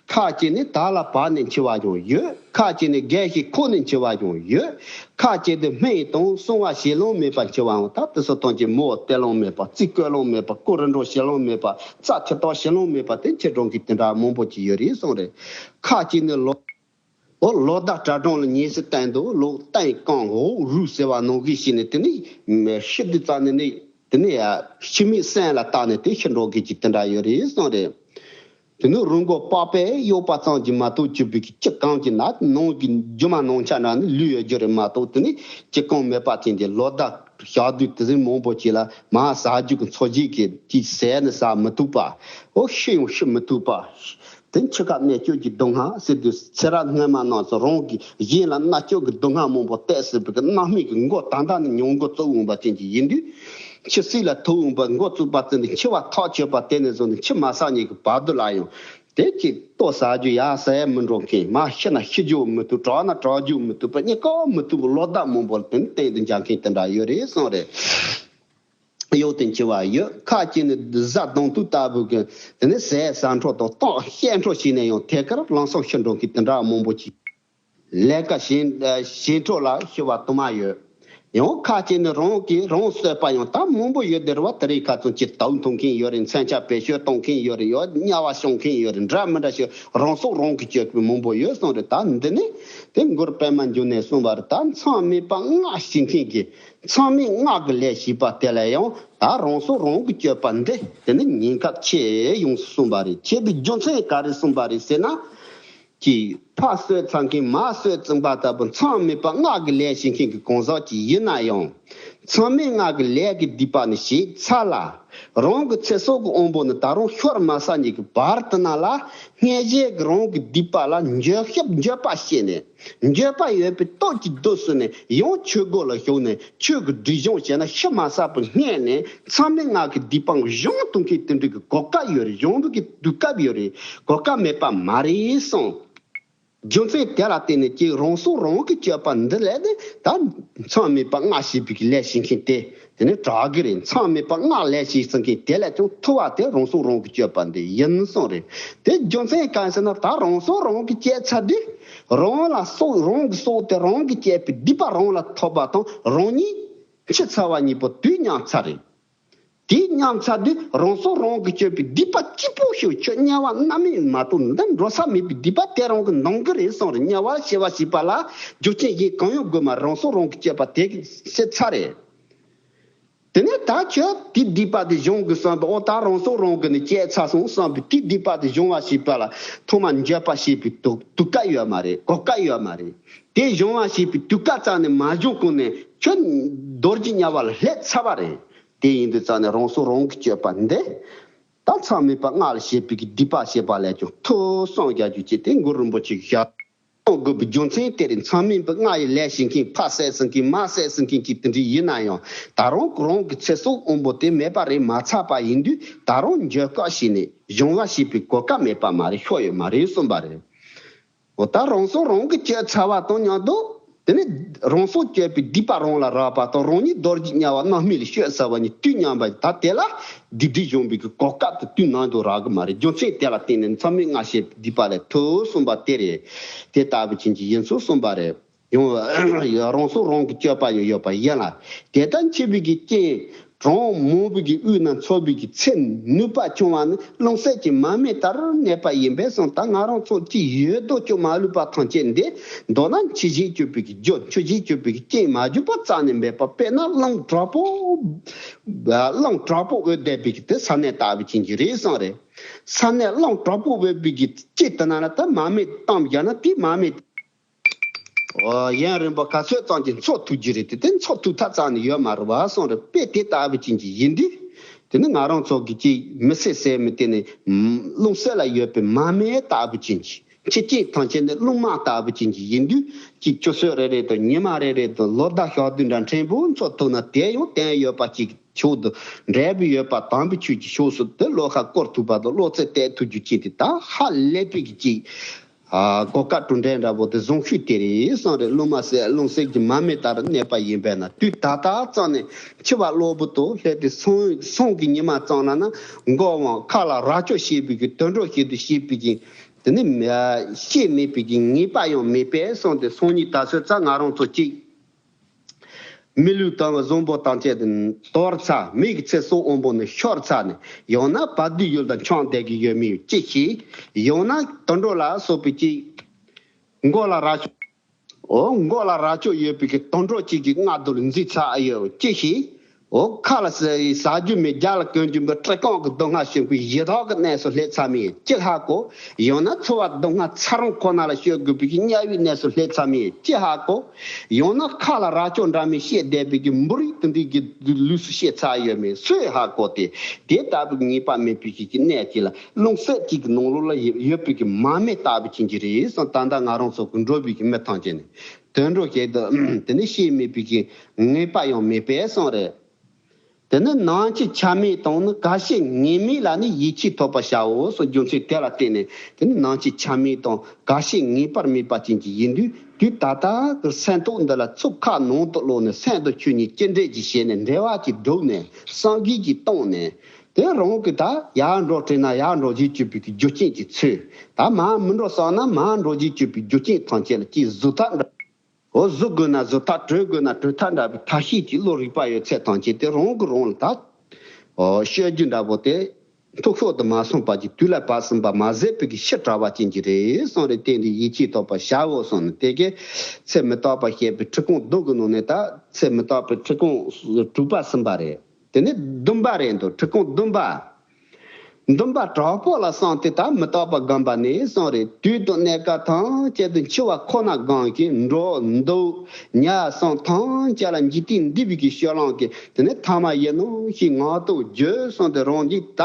ཁ་ཅིག་ནི་དར་ལ་བབས་ནས་འཆི་བ་ཡང་ཡོད། ཁ་ཅིག་ནི་རྒས་ཤིང་འཁོགས་ནས་འཆི་བ་ཡང་ཡོད། ཁ་ཅིག་དེ་སྨན་དང་བསྲུང་བ་བྱེད་ལོང་མེད་པར་འཆི་བའང་། ད་དེ་སོགས་དོན་གྱི་མོ་བལྟ་ལོང་མེད་པ། རྩིས་བཀོད་ལོང་མེད་པ། སྐུ་རིམ་གྲོ་བྱེད་ལོང་མེད་པ། རྩ་ཆུ་ཏོག་བྱེད་ལོང་མེད་པ། དེ་འཆི་གྲོངས་ཀྱི་དེ་འདྲ་མང་པོ་ཅིག་ཡོད་རེད་གསུངས་རེད། ཁ་ཅིག་ནི་ལོ། ཨོ་ལོ་ཟླ་གྲྭ་གྲོང་ལ་ཉལ་སྲིད་བསྟན་འདུག་ལོ་སྟེང་གང་འོག་རུས་ཟེར་བ་ནང་གི་ཞིག་ནས་དེ་ནི་ཤི་དུས་རྩ་ནས་ནི་དེ་ནི་ཤི་མིག་སེམས་ལ་བཏགས་ནས་དེ་ཤི་འགྲོ་མཁན་གྱི་དེ་འདྲ་ཡོད་རེད་གསུངས་རེད། དེ་ནི་རུས་འགོ་པགས་པས་གཡོགས་པ་ཙམ་གྱིས་མ་གཏོགས་གྱུར་པའི་གི་ཅི་གང་གི་ནང་གི་རྒྱུ་མ་ནང་ཆ་འདྲ་ནི་ལུས་ཡོད་རྒྱུ་རེད་མ་གཏོགས། དེ་ནི་ཅི་གང་མེད་པ་ཅན་གྱི་ལོ་ཟླ་ཞག་དུས་དེ་ཟིན་མང་པོ་ཅིག་ལ་མ་ཟ་རྒྱུ་གི་འཚོ་བྱེད་ཀྱི་ཅིག་ཟས་ནི་ཟ་མི་ཐུབ་པ། ཨོ་ཤི་ཡང་ཤི་མི་ཐུབ་པ། དེ་འཆི་ཁ་རྨས་སྐྱོན་གྱི་སྡུག་བསྔལ་ཟེར་དུས་ཚེ་རབས་སྔོན་མ་རྣམས་སུ་རང་གི་གཞན་ལ་མནར་གཅོད་ཀྱི་སྡུག་བསྔལ་མང་པོ་བསྟས་ཟིན་པའི་གི་རྣམ་སྨིན་གྱི་མགོ་ད་ལྟ་ནས་མྱོང་འགོ་བཙུགས་འོང་བ་ཅན་གྱི་ཡིན་དུས། འཆི་སྲིད་ལ་ཐུག་འོང་བ་མགོ་བཙུགས་པ་ཙམ་དུ་འཆི་བ་ཐག་ཆོད་པ་དེ་ནས་བཟུང་ནས་འཆི་མ་ཟ་ཉིད་ཀྱི་བར་དུ་ལ་ཡང་དེ་ཅིག་ལྟོ་ཟ་རྒྱུ་ཡ་ཟ་ཡ་མི་འགྲོ་མཁན། མ་ཤི་ན་ཤི་རྒྱུ་མི་ཐུབ། གྲོགས་ན་གྲོགས་རྒྱུ་མི་ཐུབ་པ། གཉིད་ཁུག་མི་ཐུབ་པའི་ལོ་ཟླ་མང་པོ་ལ་དེ་ནི་སྟེང་དུ་འཇགས་མཁན་དེ་འདྲ་ཡོད་རེད་གསུངས་རེད། གཡོག་དེ་འཆི་བ་ཡོད། ཁ་ཅིག་ནི་གཟའ་གདོང་དུ་ལྟ་བུ་གི་དེ་ནི་ཟས་ཟ་འཕྲོ་དང་སྟོང་བཤད་འཕྲོ་བྱས་ནས་ཡང་ཐད་ཀར་ལམ་སང་ཤི་འགྲོ་མཁན་དེ་འདྲ་མང་པོ་ཅིག་ལས་ཀ་བྱེད་བྱེད་འཕྲོ་ལ་ཤི་བ་དུ་མ་ཡོད། ཡང་ཁ་ཅིག་ནི་རང་གིས་རང་གསོད་པ་ཡང་ད་མང་པོ་ཡོད་དེ་རེད་བ། དེ་རིང་ཁ་ཚོན་གྱི་དུག་འཐུང་མཁན་ཡོད་རེད། མཚོན་ཆ་བེད་སྤྱོད་གཏོང་མཁན་ཡོད་རེད། ཡང་དམྱལ་བ་སྐྱོང་མཁན་ཡོད་རེད། འདྲ་མི་འདྲ་ཞིག་རང་སྲོག་རང་གིས་གཅོད་པའི་མང་པོ་ཡོད་གསུངས་རེད། ད་འདི་ནི་དེ་མགུར་པད་མ་འབྱུང་གནས་གསུངས་པ་རེད། ད་མཚམས་མེད་པ་སྔགས་ཤིང་མཁན་གྱི་མཚམས་མེད་སྔགས་ཀྱི་ལས་བྱས་པ་དེ་ལ་ཡང་ད་རང་སྲོག་རང་གིས་གཅོད་པ་འདི་དེ་ནི་ཉེན་ཁ་ཆེ་ཡོངས་སུ་གསུངས་པ་རེད། ཆེ་བའི་རྒྱུ་མཚན་ག་རེ་གསུངས་པ་རེད་ཟེར་ན། ཀྱི་ཕ་གསོད་ཚར་མཁན་མ་གསོད་ཚིམ་པ་ལྟ་བུ་མཚམས་མེད་པ་སྔགས་ཀྱི་ལས་བྱེད་མཁན་གྱི་གང་ཟག་ཅིག་ཡིན་ན་ཡང་། མཚམས་མེད་སྔགས་ཀྱི་ལས་ཀྱི་སྡིག་པ་ནི་བྱས་ཚར་ལ། རང་གི་ཚེ་སྲོག་གི་དབང་པོ་ནི་ད་རུང་ཤོར་མ་ཟ་ཉིད་ཀྱི་བར་དུ་ན་ལ། སྔོན་བྱས་ཀྱི་རང་གི་སྡིག་པ་ལ་འགྱོད་བཤགས་འགྱོད་པ་བྱས་ནས། འགྱོད་པ་ཡོད་པའི་སྟོབས་ཀྱིས་བདུད་བསུ་ནས་ཡང་ཆོས་སྒོ་ལ་ཞུགས་ནས་ཆོས་ཀྱི་སྒྲིབ་སྦྱོང་བྱས་ན་ཤི་མ་ཟ་བར་སྔོན་ནས་མཚམས་མེད་སྔགས་ཀྱི་སྡིག་པ་སྦྱོང་ཐུབ་མཁན་དེ་འདྲ་གི་གོ་སྐབས་ཡོད་རེད། སྦྱོང་ཐུབ་ཀྱི་དུས་སྐབས་ཡོད་རེད། གོ་སྐབས་མེད་པ་མ་རེད་གསུངས། རྒྱུ་མཚན་དེ་ལ་བརྟེན་ནས་ཀྱི་རང་སྲོག་རང་གིས་གཅོད་པ་འདི་ལས་ནི་ད་མཚམས་མེད་པ་སྔགས་ཞེས་པའི་ལས་བྱེད་མཁན་དེ་དེ་ནི་དྲག་གི་རེད། མཚམས་མེད་པ་སྔགས་ལས་བྱེད་ཟེར་མཁན་དེ་ལས་ཀྱང་ཐུ་བ་དེ་རང་སྲོག་རང་གིས་གཅོད་པ་འདི་ཡིན་གསུངས་རེད། དེ་རྒྱུ་མཚན་གང་ཡིན་ཟེར་ན། ད་རང་སྲོག་རང་གིས་གཅོད་ཚར་དུས་རང་ལ་སྲོག་རང་གི་སྲོག་དེ་རང་གིས་གཅོད་པའི་སྡིག་པ་རང་ལ་ཐོབ་པ་དང་རང་ཉིད་འཆི་ཚར་བ་གཉིས་པོ་དུས་མཉམ་ཚར་རེད། དེ་མཉམ་ཚར་དུས་རང་སྲོག་རང་གིས་གཅོད་པའི་སྡིག་པ་གཅིག་པོ་ཤོད་ཆོག་དམྱལ་བ་རྣམ་སྨིན་མ་གཏོགས་འདི་འགྲོ་ས་མེད་པའི་སྡིག་པ་དེ་རང་གིས་འདང་གི་རེད་གསུངས་རེད། དམྱལ་བ་སྐྱེ་བ་བྱེད་པ་ལ་རྒྱུ་རྐྱེན་གཞན་གང་ཡང་དགོས་མ་རེད། རང་སྲོག་རང་གིས་གཅོད་པ་དེ་གིས་ཚར་རེད། དེ་ནས་ད་ཁྱོད་དེ་སྡིག་པ་དེ་སྦྱོང་དགོས་བསམ་པའི། ཨོ་ད་རང་སྲོག་རང་གིས་ནི་བཅད་ཚར་སོང་བསམ་པའི་དེ་སྡིག་པ་དེ་སྦྱོང་བ་བྱེད་པ་ལ་ཐོག་མར་འགྱོད་པ་བྱེད་པའི་དུས་དུས་སྐབས་ཡོད་མ་རེད། གོ་སྐབས་ཡོད་མ་རེད། དེ་སྦྱོང་བ་བྱེད་པའི་དུས་སྐབས་རྩ་ནས་མ་སྦྱོང་གོང་ནས་ཁྱོད་རྡོ་རྗེ་དམྱལ་བ་ལ་སླེབས་ཚར་བ་རེད། དེ་ཡིན་དུས་རྩ་ནས་རང་སྲོག་རང་གིས་གཅོད་པ་འདི། ད་མཚམས་མེད་པ་སྔགས་ལ་བྱེད་པའི་གི་སྡིག་པ་བྱེད་པ་ལས་ཀྱང་ཐུགས་བསམ་རྒྱ་རྒྱུ་བྱས་ཏེ་གུ་རུ་རིན་པོ་ཆེ་གིས་བཞག་གསུང་དགོས་པའི་རྒྱུ་མཚན་དེ་རེད། མཚམས་མེད་པའི་སྔགས་ཡི་ལས་བྱེད་མཁན། ཕ་བསད་ཟིན་མཁན། མ་བསད་ཟིན་མཁན་གྱི་དེ་འདྲ་ཡིན་ན་ཡང་། ད་རུང་རང་གི་ཚེ་སྲོག་དབང་པོ་དེ་མེད་པ་རེད། མ་ཚར་བ་ཡིན་དུས་ད་རུང་འགྱོད་བཀག་བྱས་ནས་སྦྱོང་བ་བྱེད་པའི་གོ་སྐབས་མེད་པ་མ་རེད། ཤོར་ཡོད་མ་རེད་གསུངས་པ་རེད། འོ་ད་རང་སྲོག་རང་གིས་གཅོད་ཚར་བ་དང་མཉམ་དུ། དེ་ནས་རང་སྲོག་གཅོད་པའི་སྡིག་པ་རང་ལ་རག་པ་དང་། རང་ཉིད་རྡོ་རྗེ་དམྱལ་བ་རྣམ་སྨིན་ལ་སྤྱོད་ཚར་བ་གཉིས་དུས་མཉམ་པ་ཡིན། ད་དེ་ལ་སྡིག་སྒྲིབ་སྦྱོང་བའི་གི་གོ་སྐབས་དེ་དུས་ནམ་དུ་རག་གི་མ་རེད། རྒྱུ་མཚན་དེ་ལ་བརྟེན་ནས་མཚམས་མེད་སྔགས་བྱེད་པའི་སྡིག་པ་ལས་ཐུབ་གསུངས་པ་དེ་རེད། དེ་ལྟ་བུ་ཅན་གྱི་ཡིན་ཚུལ་གསུངས་པ་རེད། ཡང་རང་སྲོག་རང་གིས་གཅོད་པ་ཡང་ཡོད་པ་ཡིན་ལ། དེ་ལྟར་འཆི་བའི་གི་རྐྱེན་གྲངས་མང་པོའི་གི་དབུས་ན་འཚོ་བའི་གི་ཚེ་ནུས་པ་ཆུང་བ་ནི་རླུང་ཟད་ཀྱི་མར་མེ་ལྟར་གནས་པ་ཡིན་པས་སོ། ད་ང་རང་ཚོ་གཅིག་ཡོད་དོ་ཅོག་མ་ལུས་པ་ཐམས་ཅད་འདི། མདོར་ན་འཆི་བྱེད་གཅོད་པའི་གི་རྒྱུ། འཆི་བྱེད་གཅོད་པའི་གི་རྐྱེན་མ་གྱུར་པ་རྩ་ནས་མེད་པ། དཔེར་ན་རླུང་དྲག་པོ། རླུང་དྲག་པོ་འོད་ལྡན་པའི་གི་དེ་ས་གནས་ལྟ་བུ་ཅན་གྱི་རེད་གསུངས་རེད། ས་གནས་རླུང་དྲག་པོ་འོད་པའི་གི་དཀྱིལ་དེ་ན་ལ་ད་མར་མེ་བཏང་བཞག་ན་དེ་མར་མེ། ཨོ། ཡུན་རིང་པོ་ག་ཚོད་ཙམ་གྱིས་འཚོ་ཐུབ་རྒྱུ་རེད་དེ། དེ་འཚོ་ཐུབ་ཐབས་རྩ་ནས་ཡོད་མ་རེད་བ་གསུངས་རེད། དཔེ་དེ་ལྟ་བུ་ཅན་གྱི་ཡིན་དུས། དེ་ནི་ང་རང་ཚོ་གི་ཅིག་མི་ཚེ་ཟེར་མི་དེ་ནི་རླུང་ཟད་ལ་ཡོད་པའི་མར་མེ་ལྟ་བུ་ཅན་གྱི། འཆི་རྐྱེན་ཐམས་ཅད་ནི་རླུང་མ་ལྟ་བུ་ཅན་གྱི་ཡིན་དུས། ཅིག་ཆུ་ཚོད་རེ་རེ་དང་ཉི་མ་རེ་རེ་དང་ལོ་ཟླ་ཞག་དུས་འདྲ་ཕྲན་བུ་འཚོ་ཐུབ་ན་དེ་ཡང་དོན་ཡོད་པ་ཅིག་ཕྱོགས་དང་འབྲས་བུ་ཡོད་པ་དམ་པའི་ཆོས་ཀྱི་ཕྱོགས་སུ་དེ་བློ་ཁ་བསྐོར་ཐུབ་པ་དང་བློ་རྩེ་གཏད་ཐུབ་རྒྱུ་ཅན་དེ་ད་ཧ་ལས་པའི་གི་ཅིག་ཨ། གོ་སྐབས་གྲུབ་འབྲས་འདྲ་པོ་དེ་བཟང་ཤོས་དེ་རེད་གསུངས་རེད། རླུང་མ་ཟད་རླུང་ཟད་ཀྱི་མར་མེ་ལྟར་གནས་པ་ཡིན་པས་ན། དུས་ད་ལྟ་ཙམ་ནས་འཆི་བ་གློ་བུར་དུ་སླེབས་ཏེ་སང་སང་གི་ཉི་མ་ཙམ་ལ་ན་མགོ་དབང་ཁ་ལ་རྭ་ཅོ་བྱེད་པའི་གི་དུད་འགྲོ་བྱེད་དུ་བྱེད་པའི་གི་དེ་ནི་ཤེས་མེད་པའི་གི་ངེས་པ་ཡང་མེད་པས་གསུངས་ཏེ། སང་ཉིན་ད་གཟོད་ཙམ་ང་རང་ཚོ་གཅིག་མི་ལུས་དང་བཟང་པོ་ཐམས་ཅད་དུ་དོར་ཚར། མི་གི་ཚེ་སྲོག་དབང་པོ་ནི་ཤོར་ཚར་ནས། ཡང་ན་བར་དོའི་ཡུལ་དུ་མཆོང་བསྡད་ཀྱི་ཡོད་མི་ཅི་ཞིག་ཡང་ན་དུད་འགྲོ་ལ་སོགས་པའི་ཅིག་མགོ་ལ་རྭ་ཅོ། འོ་མགོ་ལ་རྭ་ཅོ་ཡོད་པའི་གི་དུད་འགྲོ་གཅིག་གི་མངལ་དུ་ལ་འཛུལ་ཚར་ཡོད་ཅི་ཞིག་འོ་ཁ་ལ་ཟ་ཟ་རྒྱུ་མེད། རྒྱ་ལ་གོན་རྒྱུ་མེད། བཀྲེས་སྐོམ་གྱི་སྡུག་བསྔལ་ཞིག་གི་ཡི་དྭགས་ཀྱི་གནས་སུ་སླེབས་ཚར་མི་ཅི་ཧ་གོ། ཡང་ན་འཚོ་བ་སྡུག་བསྔལ་ཚ་རོང་ཁོ་ན་ལ་སྤྱོད་དགོས་པའི་གི་དམྱལ་བའི་གནས་སུ་སླེབས་ཚར་མི་ཅི་ཧ་གོ། ཡང་ན་ཁ་ལ་རྭ་ཅོ་འདྲ་མི་བཤད་བསྡད་པའི་གི་འབུ་རིགས་དེ་འདྲའི་གི་ལུས་སུ་སྐྱེས་ཚར་ཡོད་མེད་སུས་ཧ་གོ་སྟེ། དེ་ལྟ་བུའི་ངེས་པ་མེད་པའི་གི་གནས་ཀྱི་ལ་རླུང་ཟད་ཀྱི་གི་ནང་ལོགས་ལ་ཡོད་པའི་གི་མར་མེ་ལྟ་བུ་ཅན་གྱི་རེད་གསུངས། ད་ལྟ་ང་རང་ཚོ་གི་འགྲོ་བའི་གི་མི་ཐམས་ཅད་ནི་དུད་འགྲོ་བྱེད་དུ་དེ་ནི་ཤེས་མེད་པའི་གི་ངེས་པ་ཡང་མེད་པས་གསུངས་རེད། དེ་ནི་ནང་གི་ཆ་མེད་དང་ནི་ག་ཤེད་ངེས་མེད་ལ་ནི་ཡིད་ཆེས་ཐོབ་པར་བྱའོ་གསུངས། རྒྱུ་མཚན་དེ་ལ་བརྟེན་ནས་དེ་ནི་ནང་གི་ཆ་མེད་དང་ག་ཤེད་ངེས་པར་མེད་པ་ཅན་གྱི་ཡིན་དུས། དུས་ད་ལྟ་གི་སེམས་རྟོག་འདི་ལ་ཚུར་ཁ་ནང་དུ་ལོག་ནས་སེམས་དང་ཆོས་ཉིད་གཅིག་འདྲེས་ཀྱི་བྱས་ནས་འབྲེལ་བ་གྱིས་བསྒྲུབས་ནས་བསམ་གཞིག་གིས་བཏང་ནས། དེ་རང་གི་ད་ཡར་འགྲོ་དྲན་ན་ཡར་འགྲོ་བྱེད་བཅུག་པའི་གི་རྒྱུ་རྐྱེན་གྱི་ཚུལ། ད་མར་མི་འགྲོ་བསམ་ན་མར་འགྲོ་བྱེད་བཅུག་པའི་རྒྱུ་རྐྱེན་ཐམས་ཅད་ལ་ཅིག་བཟོད་ཐབས་འདྲ། འོ་བཟོད་དགོས་ན་བཟོད་ཐབས། གྲོལ་དགོས་ན་གྲོལ་ཐབས་འདྲ་བའི་ཐབས་ཤེས་ཀྱི་བློ་རིག་པ་ཡོད་ཚད་ཐམས་ཅད་དེ་རང་གིས་རང་ལ་ད། འོ་བཤད་རྒྱུ་འདྲ་པོ་དེ། མཐོ་ཤོས་དུ་མ་སོང་བར་གྱི་དུས་ལ་བབ་ཟིན་པ་མ་ཟད་པའི་གི་ཕྱིར་གྲྭ་བ་ཅན་གྱི་རེད་གསུངས་རེད། དེ་འདི་ཡིད་ཆེས་ཐོབ་པར་བྱའོ་གསུངས་ནས། དེ་གའི་ཚེ་མི་རྟག་པ་བཤད་པའི་ཁྲི་སྐོང་བདུན་གྱི་ནང་ནས་ད་ཚེ་མི་རྟག་པའི་ཁྲི་སྐོང་དྲུག་པ་ཟིན་པ་རེད། དེ་ནས་བདུན་པ་རེད་འདུག་ཁྲི་སྐོང་བདུན་པ། བདུན་པ་དྲག་པོ་ལ་གསུངས་ཏེ། ད་མི་རྟག་པ་སྒོམ་པ་ནི་གསུངས་རེད། དུས་དང་གནས་སྐབས་ཐམས་ཅད་དུ་འཆི་བ་ཁོ་ན་སྒོམ་ཞིང་། འགྲོ་འདུག་ཉལ་སོང་ཐམས་ཅད་ལ་འཇིག་རྟེན་འདས་པའི་གི་སྤྱོད་ལམ་གྱིས། དེ་ནས་ཐ་མ་ཡིན་ནོ་ཞེས་ངག་ཏུ་བརྗོད་གསུངས་ཏེ། རང་ཉིད་ད་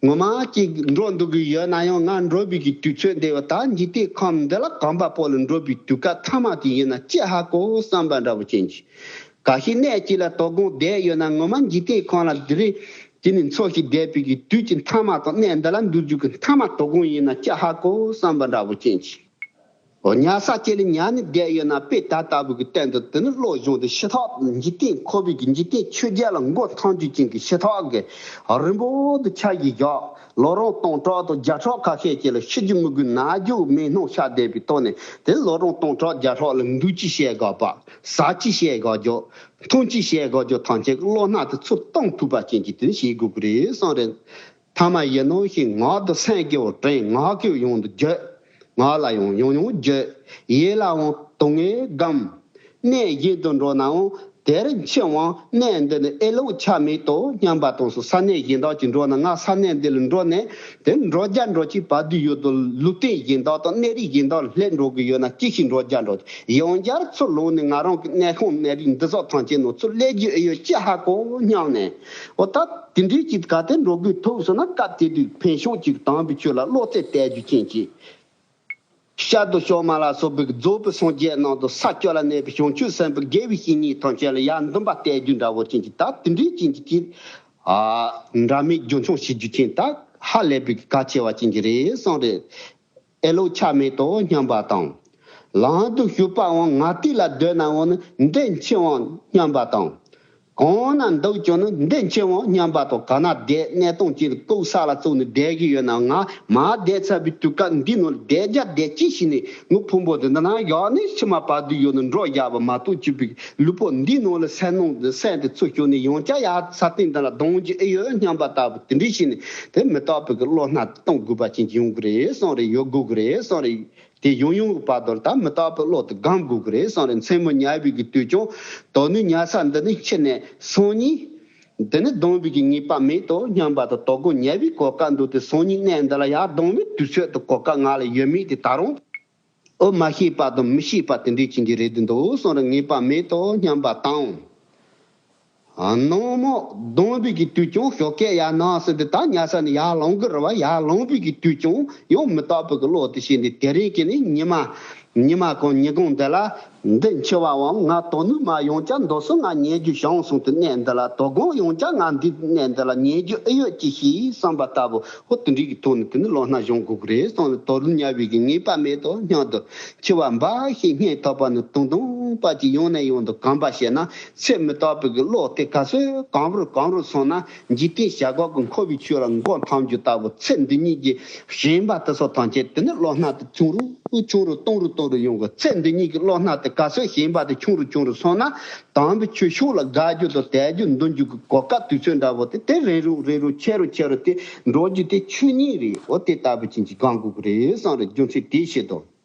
ངོ་མ་ཅིག་འགྲོ་འདུག་གི་ཡོད་ན་ཡང་། ང་འགྲོ་བའི་གི་དུས་ཚོད་འདི་བ་ད་འཇིག་རྟེན་ཁམས་འདི་ལ་གོམ་པ་སྤོ་ལ་འགྲོ་བའི་དུས་སྐབས་ཐ་མ་དེ་ཡིན་ན་ཅི་ཧ་གོ་བསམ་པ་འདྲ་བོ་ཅན་གྱི། ག་ཤེད་གནས་གཅིག་ལ་དོ་དགོང་བསྡད་ཡོད་ན། ངོ་མ་འཇིག་རྟེན་ཁམས་ལ་འདི་རེད་ཅེས་ནས་འཚོ་ཞིང་བསྡད་པའི་གི་དུས་ཀྱི་མཐའ་མ་དང་། གནས་འདི་ལ་འདུག་རྒྱུ་གི་མཐའ་མ་དོ་དགོང་ཡིན་ན་ཅི་ཧ་གོ་བསམ་པ་འདྲ་བོ་ཅན་གྱི། འོ་ཉལ་ས་ཅིག་ལ་ཉལ་ནས་བསྡད་ཡོད་ན། དཔེ་ད་ལྟ་བུ་གི་སྟེང་དུ་དེ་ནི་བློ་སྦྱོང་དེ་ཞི་ཐག་འཇིག་རྟེན་འཁོར་བའི་གི་འཇིག་རྟེན་ཆོས་བརྒྱད་ལ་མགོ་འཐོམ་རྒྱུ་ཅན་གྱི་ཞི་ཐག་གི་རིང་པོ་དུ་ཆ་ཞིག་བཞག་ལོ་རིམ་སྟོང་ཕྲག་དང་བརྒྱ་ཕྲག་ཁ་ཤས་ཅིག་ལ་ཤི་རྒྱུ་མི་དགོས་ན་རྒྱུ་མེད་སྣང་ཆགས་བསྡད་པའི་ཐོག་ནས། དེ་ལོ་རིམ་སྟོང་ཕྲག་བརྒྱ་ཕྲག་ལ་འདུག་ཅི་བྱས་དགོས་པ། ཟ་ཅི་བྱས་དགོས་རྒྱུ། འཐུང་ཅི་བྱས་དགོས་རྒྱུ་ཐམས་ཅད་ཀྱི་བློ་སྣ་དེ་ཚུར་གཏོང་ཐུབ་པ་ཅན་གྱི་དེ་བྱེད་དགོས་ཀྱི་རེད་གསུངས་རེད། ཐ་མ་ཡིན་ནོ་ཞེས་ངག་ཏུ་སེམས་སྐྱེ་བོ་དྲན། ངག་གིས་ཡང་དུ་བརྗོད། ངག་ལ་ཡང་ཡང་ཡང་བརྗོད། ཡིད་ལའང་དུ་ངེས་སྒོམ། གནས་གཞན་དུ་འགྲོ་ནའང་ དེར་མཆིས་པའང་གནས་འདི་ནི་ཨེ་ལོ་ཆ་མེད་དོ་སྙམ་པ་དང་སོ། ས་གནས་གཞན་དག་ཅིག་འགྲོ་ན་ང་ས་གནས་འདི་ལ་འགྲོ་ནས་དེ་འགྲོ་རྒྱ་འགྲོ་ཅིག་བར་དུ་ཡོད་དོ། ལུས་རྟེན་གཞན་དག་དང་གནས་རིགས་གཞན་དག་སླེབས་འགྲོ་གི་ཡོད་ན་ཅི་ཞིག་འགྲོ་རྒྱ་འགྲོ། ཡང་བསྐྱར་ཚུར་ལོག་ནས་ང་རང་གི་གནས་ཁང་གནས་རིགས་འདི་སོགས་ཐམས་ཅད་ནང་ཚུར་སླེབས་རྒྱུ་ཨེ་ཡོད་ཅི་ཧ་གོ་སྙམ་ནས། འོ་ད་དེ་འདྲའི་ཅིག་ག་དེ་འགྲོ་དགོས་ཐུག་སོང་ན་སྐབས་དེ་དུས་ཕན་ཤུགས་ཅིག་དམ་པའི་ཆོས་ལ་བློ་རྩེ་གཏད་རྒྱུ་ཅན་གྱི། ཤར་དུ་ཤོ་མ་ལ་སོགས་པའི་རྫོགས་པའི་སངས་རྒྱས་རྣམས་དང་ས་བཅུ་ལ་གནས་པའི་བྱང་ཆུབ་སེམས་དཔའི་དགེ་བའི་བཤེས་གཉེན་ཐམས་ཅད་ལ་ཡར་འདུན་པ་གཏད་རྒྱུ་འདྲ་བོ་ཅན་གྱི་ད་དེ་འདྲའི་ཅན་གྱི་ཅིག་ཨ་འདྲ་མིན་རྒྱུན་འཁྱོངས་བྱེད་རྒྱུ་ཅན་ད་ཧ་ལས་པའི་གལ་ཆེ་བ་ཅན་གྱི་རེད་གསུངས་རེད། ཨེ་ལོ་ཆ་མེད་དོ་སྙམ་པ་དང་། ལམ་དུ་ཞུགས་པའང་ང་ཏི་ལ་སྡོད་ནའང་ནི་འདི་མཆིས་པའང་སྙམ་པ་དང་། གང་ན་འདུག་ཀྱང་ནི་འདི་མཆིས་པའང་སྙམ་པ་དང་། ག་ན་བསྡད་གནས་སྟངས་ཅིག་ལ་ལྐོག་ས་ལ་བཙུགས་ནས་བསྡད་ཀྱི་ཡོད་ན་ང་མར་བསྡད་ཚར་བའི་དུས་སྐབས་འདི་ནང་ལ་བསྡད་རྒྱ་བསྡད་ཅི་ཞིག་ནས་ངུ་ཕུང་པོ་དེ་འདི་ན་ཡག་ནི་ཕྱི་མ་བར་དུ་ཡོད་ན་འགྲོ་རྒྱ་བ་མ་གཏོགས་ཅི་བིག་ལུས་པོ་འདི་ནང་ལ་སེམས་ནང་དུ་སེམས་དེ་ཚུར་བྱུང་ནས་ཡང་བསྐྱར་ཡར་ས་སྟེང་འདི་ལ་ལྡང་རྒྱུ་ཨེ་ཡོད་སྙམ་པ་ལྟ་བུ་དེ་འདྲ་ཞིག་ནས་དེ་མི་རྟག་པའི་གི་བློ་སྣ་གཏོང་དགོས་པ་ཅན་ཅིག་ཡོང་གི་རེད་གསུངས་རེད། ཡོད་དགོས་ཀྱི་རེད་གསུངས་རེད། དེ་ཡང་ཡང་བར་དུ་ད་མི་རྟག་པའི་བློ་དེ་སྒོམ་དགོས་ཀྱི་རེད་གསུངས་རེད། མཚན་མོ་ཉལ་བའི་གི་དུས་ཀྱང་དོ་ནུབ་ཉལ་ས་འདི་ནི་ཕྱི་ནས་སང་ཉིན་འདི་ནི་ལྡང་བའི་གི་ངེས་པ་མེད་དོ་སྙམ་པ་དང་དོ་དགོང་ཉལ་བའི་གོ་སྐབས་འདུག་སྟེ་སང་ཉིན་གནས་འདི་ལ་ཡར་ལྡང་བའི་དུས་ཚོད་དང་གོ་སྐབས་ང་ལ་ཡོད་མེད་དེ་ད་རུང་ཨོ་མ་ཤེས་པ་དང་མི་ཤེས་པ་དེ་འདྲའི་ཅན་གྱི་རེད་འདུག་གསུངས་རེད། ངེས་པ་མེད་དོ་སྙམ་པ་དང་། ནངས་མོ་ལྡང་བའི་གི་དུས་ཀྱང་ཞོགས་ཀས་ཡར་ནང་སྲིད་དེ་ད་ཉལ་ས་ནས་ཡར་ལངས་གི་རེད་བ། ཡར་ལངས་པའི་གི་དུས་ཀྱང་ཡང་མི་རྟག་པའི་གི་བློ་དེ་ཤེས་ནས་དེ་རིང་གི་ནི་ཉི་མ་ཉི་མ་གང་ཉིན་གང་འདི་ལ་འདི་འཆི་བའམ་ང་དོ་ནུབ་མ་ཡང་བསྐྱར་འདུག་སོང་ང་ཉལ་རྒྱུ་བྱུང་སོང་དུ་གནས་འདི་ལ་དོ་དགོང་ཡང་བསྐྱར་ང་འདི་གནས་འདི་ལ་ཉལ་རྒྱུ་ཨེ་ཡོད་ཅི་ཤེས་བསམ་པ་ལྟ་བུ་ཧོ་དེ་འདྲའི་གི་ཐོག་ནས་དེ་ནི་བློ་སྣ་སྦྱོང་དགོས་ཀྱི་རེད་གསུངས་ནས་དོ་ནུབ་ཉལ་བའི་གི་ངེས་པ་མེད་དོ་སྙམ་དུ། འཆི་བ་འབའ་ཞིག་སྙིང་ཐག་པ་ནས་དུང་དུང་པ་ཅིག་ཡང་ནས་ཡང་དུ་གོམས་པ་བྱས་ན་ཚེ་མི་རྟག་པའི་གི་བློ་དེ་ག་ཚོད་གོམས་རུ་གོམས་རུ་སོང་ན་འཇིག་རྟེན་བྱ་གག་གི་འཁོར་བའི་ཆོས་ལ་མགོ་འཐོམ་རྒྱུ་ལྟ་བུ་ཚེ་འདི་ཉིད་ཀྱི་ཞེན་པ་དེ་ཚོ་ཐམས་ཅད་དེ་ནི་བློ་སྣ་དེ་ཆུང་རུ་ཆུང་རུ་གཏོང་རུ་གཏོང་རུ་ཡོང་གི། ཚེ་འདི་ཉིད་ཀྱི་བློ་སྣ་དེ་ག་ཚོད་ཞེན་པ་དེ་ཆུང་རུ་ཆུང་རུ་སོང་ན་དམ་པའི་ཆོས་ཕྱོགས་ལ་དགའ་རྒྱུ་དང་དད་རྒྱུ་འདུན་རྒྱུ་གི་གོ་སྐབས་དུས་ཚོད་འདྲ་བོ་དེ་དེ་རིང་རུ་རིང་རུ་ཆེ་རུ་ཆེ་རུ་དེ་འགྲོ་རྒྱུ་དེ་ཆོས་ཉིད་རེད། འོ་དེ་ལྟ་བུ་ཅན་གྱི་གང་དགོས་ཀྱི་རེད་བསམ་རེད། རྒྱུ་མཚན་དེའི་ཕྱིར་དང་།